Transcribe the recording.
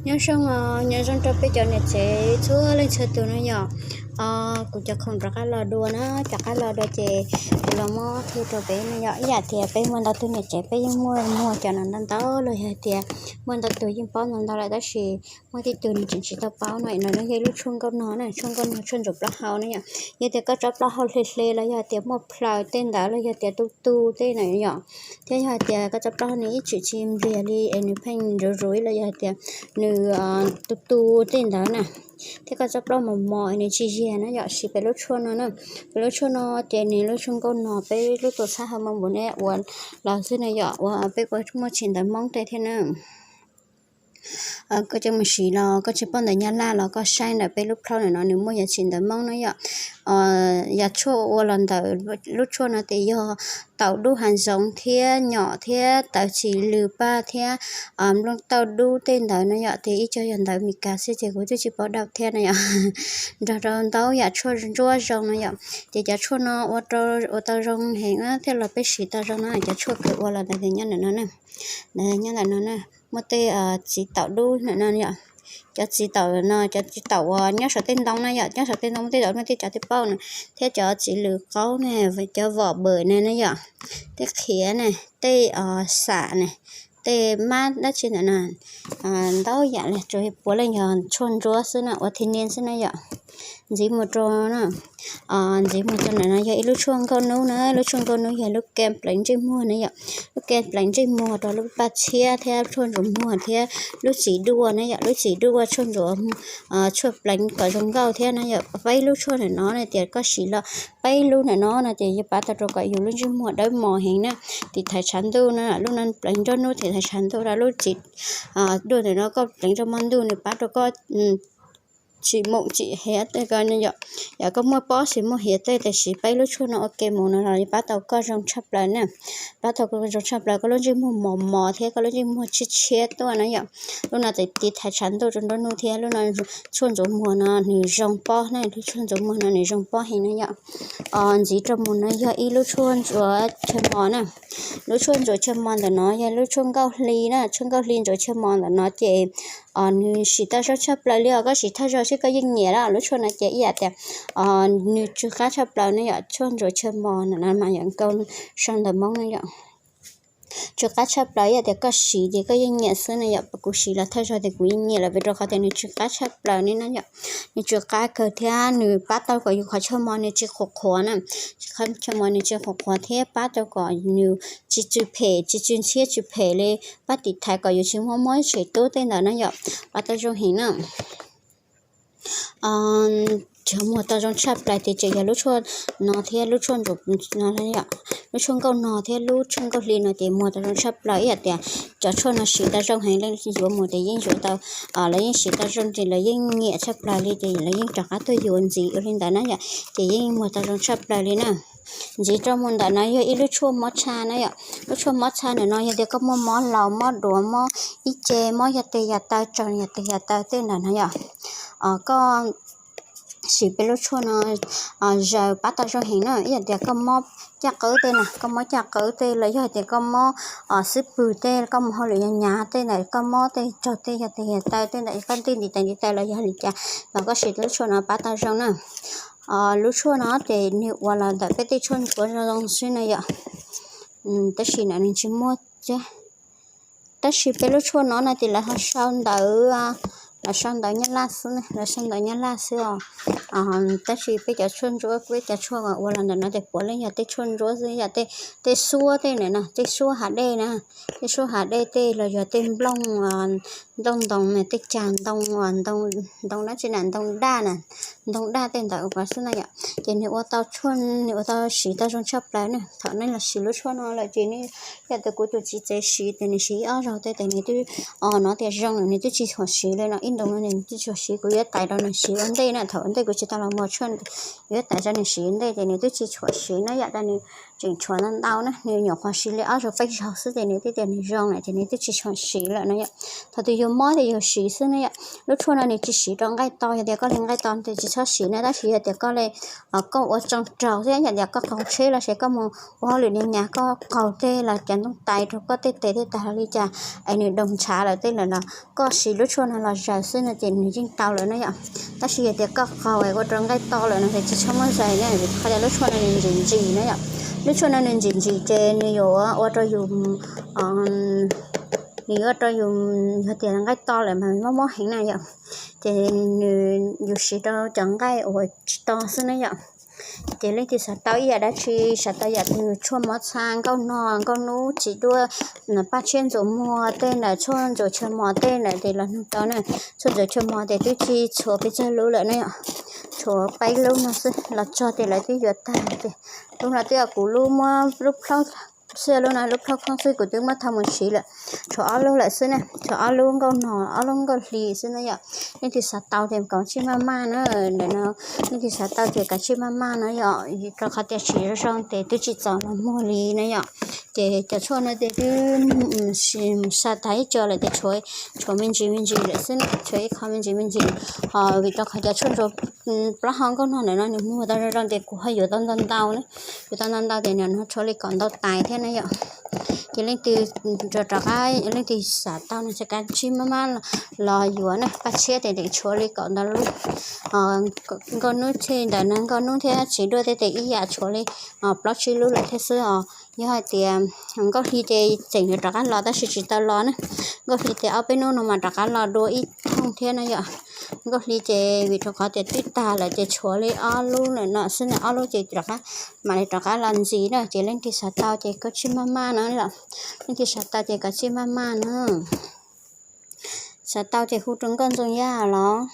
Nyob zoo, nyob zoo rau peb cov niam tsev txhua leej txhua tus no yom. Kuv cov khoom rov qab los dua na, rov qab los dua ces kuv los muab qhia rau peb no yom. Ib yam tias peb muaj ntau tug niam tsev peb yeej muaj muag cov no ntau ntau los yog tias muaj ntau tus yeej paub ntau ntau lawm tab sis muaj tej tug nws tseem tsis tau paub no. No yog ib lub tshuaj nkauj nog na, tshuaj nkauj nog tshuaj ntsuam plaub hau na yom. Yog tias koj tsob plaub hau hle hle los yog tias muaj plhaws tej ntawd los yog tias tu tu tej na yom, thiab yog tias koj tsob plaub hau nws ib txwm tsis npliag li es nws pheej zuv zuv los yog tias nws tu tu tej ntawd na, thiab koj tsob plaub mos mos nws tsis ziag na yom, siv peb lub tshuaj no na. Peb lub tshuaj no ces nws lub tshuaj nkauj nog, peb lub tuam txhab hau mos npaum ne ua los xwb na yom, uas peb kuj muaj tsim ntawv Hmoob tej thiab na. Koj coj mus siv los koj tsis paub ntawv Nyab Laj los koj saib ntawm peb lub plaub ntawm no nws muaj yam tsim ntawv Hmoob na yom. Yam tshuaj ua los ntawm lub tshuaj no ces yog taum dub hav zoov thiab nyom thiab tawv txim lws paj thiab nplooj tauj dub tej ntawd no yom, ces ib co yog ntawv Meskas xwb ces kuv twb tsis paub dab tsi thiab no yom. Nrog rau ntau yam tshuaj ntsuab zoo no yom, ces cov tshuaj no ua tau zoo heev thiab los peb siv tau zoo no, cov tshuaj kws ua los ntawd nyob ntawm no na, nyob ntawm no na, muaj tej txiv taum dub ntawm no yom. Cov txiv taum no, cov txiv taum uas nyob saum tej ntoo na yom, nyob saum tej ntoo tej zaum muaj tej cov twb paub na, thiab cov txiv lws qaub ne, cov vom pawm ne na yom, tej qhiav ne, tej xam ne, tej mab dab tsi ntawm no, ntau yam li tsuas puav leej yog tshuaj ntsuab xwb na, ua thiv niaj xwb na yom. Ntxiv mus rau na, ntxiv mus rau ntawm no yog ib lub tshuaj nkauj nub na, lub tshuaj nkauj nub yog lub kee pleev ntsej muag na yom, lub kee pleev ntsej muag rau lub paj tshiab thiab tshuaj ntsuas muag thiab lub txiv duaj na yom, lub txiv duaj tshuaj ntsuas, tshuaj pleev kom zoo nkauj thiab na yom. Peb lub tshuaj ntawm no na tias koj siv los peb lub ntawm no no ces yuav pab tau rau kom yus lub ntsej muag dawb mos heev na, tiv thaiv tshav ntuj na, lub no pleev nruab hnub tiv thaiv tshav ntuj rau lub txiv duaj ntawm no koj pleev rau hmo ntuj nws pab rau koj tsis moom tsis hiav tej ko yom. Yog koj muaj pob tsis muaj hiav tej tab sis peb lub tshuaj no ua ke mus no los pab tau koj zoo tshaj plaws na, pab tau koj zoo tshaj plaws, koj lub ntsej muag mos mos thiab koj lub ntsej muag tshiab tshiab tuaj na yom. Lub no tiv thaiv tshav ntuj rau nruab hnub thiab lub no tshuaj ntsuas muag no nws zoo pob na, lub tshuaj ntsuas muag no nws zoo pob heev na yom. Ntxiv rau mus no yog ib lub tshuaj ntsuas chaw mos na, lub tshuaj ntsuas chaw mos ntawm no yog lub tshuaj nkauj hli na, tshuaj nkauj hli ntsuas chaw mos ntawm no ces nws siv tau zoo tshaj plaws li os, koj siv thawj zaug xwb koj yeej nyiam lawm. Lub tshuaj no ces ib yam tias nws tsw qab tshaj plaws ne yom, tshuaj ntsuas chaw mos ntawm no mas yog nkauj sau ntawv Hmoob ne yom. Tsw qab tshaj plaws ib yam tias koj siv ces koj yeej nyiam xwb na yom, kuv siv los thawj zaug tias kuv yeej nyiam lawm vim rau qhov tias nws tsw qab tshaj plaws ne na yom. Nws tsw qab kawg thiab nws pab tau kom yus qhov chaw mos nws tsis qhuav qhuav na, qhov chaw mos nws tsis qhuav qhuav thiab pab tau kom nws tsis tsw phem, tsis tsw ntshiab tsw phem li, pab tiv thaiv kom yus tsis muaj mob tsev tub tej ntawd na yom, pab tau zoo heev na. Chaw muag tau zoo tshaj plaws ces tseem yog lub tshuaj no thiab lub tshuaj ntsuas no, lub tshuaj nkauj no thiab lub tshuaj nkauj hli no ces muag tau zoo tshaj plaws ib yam tias cov tshuaj no siv tau zoo heev, leej yuav mus ces yeej yuav tau, lawv yeej siv tau zoo ces lawv yeej nyiam tshaj plaws li ces lawv yeej rov qab tuaj yuav ntxiv ua li ntawd na yom, ces yeej muag tau zoo tshaj plaws li na. Ntxiv rau mus ntawm no yog ib lub tshuaj mob txha na yom. Lub tshuaj mob txha ntawm no yog tias koj muaj mob laus, mob duav, mob ib ce, mob yog tes yam taw, tsaug yog tes yam taw tej ntawm no yom. Koj siv peb lub tshuaj no zaws pab tau zoo heev na. Ib yam tias koj mob caj qwb tej na, koj mob caj qwb tej los yog tias koj mob xub pwg tej, koj mus hauj lwm nyav nyav tej ntawm, koj mob tej tsaug tej yog tes yam taw tej ntawm, koj nti ntiv tes ntiv taw los yog li cas los koj siv lub tshuaj no pab tau zoo na. Lub tshuaj no ces nws ua los ntawm peb tej tshuaj ntsuav zoo zoo xwb na yom. Tab sis no nws tsis muaj, tab sis peb lub tshuaj no no ces lawv ho sau ntawv, lawv sau ntawv Nyab Laj xwb, lawv sau ntawv Nyab Laj xwb os. Tab sis peb cov tshuaj ntsuab, peb cov tshuaj ua los ntawm no ces puav leej yog tej tshuaj ntsuab xwb, yog tej, tej xuab tej ntawm no, tej xuab hav dej na, tej xuab hav dej tej los yog tej nplooj, nplooj ntoo na, tej cag ntoo, ntoo dab tsi na, ntoo daj na, ntoo daj tej ntawd ua xwb na yom. Ces nws ua tau tshuaj, nws ua tau siv tau zoo tshaj plaws na. Thaum nej los siv lub tshuaj no lawm ces nej, yam tias kuv tus txiv tsev siv ces nws siv ib ob zaug tej ces nws twb, no tias zoo lawm nws twb tsis tshua siv li no, ib ntus no nws twb tsis tshua siv, kuv yuav tais rau nws siv ua ntej na. Thaum ua ntej kuv tsis tau los muag tshuaj, yuav tais rau nws siv ua ntej ces nws twb tsis tshua siv na yom, rau nws tseem tshuav ntau ntau na, nws nyuam qhuav siv li ob zaug peb zaug xwb ces nws twb tias nws zoo lawm ces nws twb tsis tshua siv lawm no yom. Thaum twg yus mob ces yus siv xwb na yom. Lub tshuaj no nws tsis siv rau nqaij to, yog tias koj li nqaij to ces tsis txhob siv na, tab sis yog tias koj li koj ua tsoo raug thiab yog tias koj qaug tsheb los sis koj mus ua hauj lwm nyas nyas koj qaug tej los cov ntoo tais rau koj tej tes tej taw li cas es nws doog ntshav lawm tej lawm los koj siv lub tshuaj no los zaws xwb no ces nws yeej tau lawm na yom. Tab sis yog tias koj qaug ua rau nqaij to lawm no ces tsis txhob muab zaws na, vim qhov tias lub tshuaj no nws ntsim ntsim na yom. Lub tshuaj no nws ntsim ntsim ces nws yuav ua rau yus, nws yuav ua rau yus, yog tias nqaij to lawm mas mob mob heev na yom. Ces nws, yus siv rau cov nqaij uas tsis to xwb na yom. Ces leej twg xav tau ib yam dab tsi, xav tau yam twg, tshuaj mov txha, nkauj nog, nkauj nub, txiv duaj, paj tshiab ntxuav muag tej ntawm, tshuaj ntxuav chaw mos tej ntawm ces los nug tau na. Tshuaj ntxuav chaw mos ces twb tsis tshuav pes tsawg lub lawm na yom. Tshuav peb lub no xwb los txog ces lawv twb yuav tag ces lub no twb yog kuv lub muab lub plhaub xwb, lub no lub plhaub khoob xwb kuv twb muab thau mus siv lawm. Tshuav ob lub lawm xwb na, tshuav ob lub nkauj nog ob lub nkauj hli xwb na yom. Leej twg xav tau ces kom tsij maj maj na, ntawm no leej twg xav tau ces kom tsij maj maj na yom, rau qhov tias siv zoo zoo ces twb tsis txaus los muag li na yom. Ces cov tshuaj no ces twb xa tag ib co lawm ces tshuav me ntsis me ntsis lawm xwb, tshuav ib qho me ntsis me ntsis. Ho vim rau qhov cov tshuaj ntxuav plaub hau nkauj nog ntawm no nws muag tau zoo zoo ces kuv ho yuav tau ntau ntau na, yuav tau ntau ntau ces nim no tshuav li kaum ntau tais thiab na yom. Ces leej twg rov qab, leej twg xav tau no ces kom tsij maj maj los yuav na, paj tshiab ces tshuav li kaum ntau lub, nkauj nub thiab ntawm no nkauj nub thiab txiv duaj tej ces ib yam tshuav li plaub tsib lub lawm thiab xwb os. Yog hais tias nkauj hli ces tseem yuav rov qab los tab sis tsis tau los na. Nkauj hli ces ob peb hnub no mas rov qab los dua ib thooj thiab na yom. Nkauj hli ces vim rau qhov tias twb tag lawm ces tshuav li ob lub lawm no xwb na, ob lub ces rov qab, mam li rov qab los ntxiv na. Ces leej twg xav tau ces kom tsij maj maj na yom. Leej twg xav tau ces kom tsij maj maj na. Xav tau ces hu rau nkauj Ntxoov Yaj los.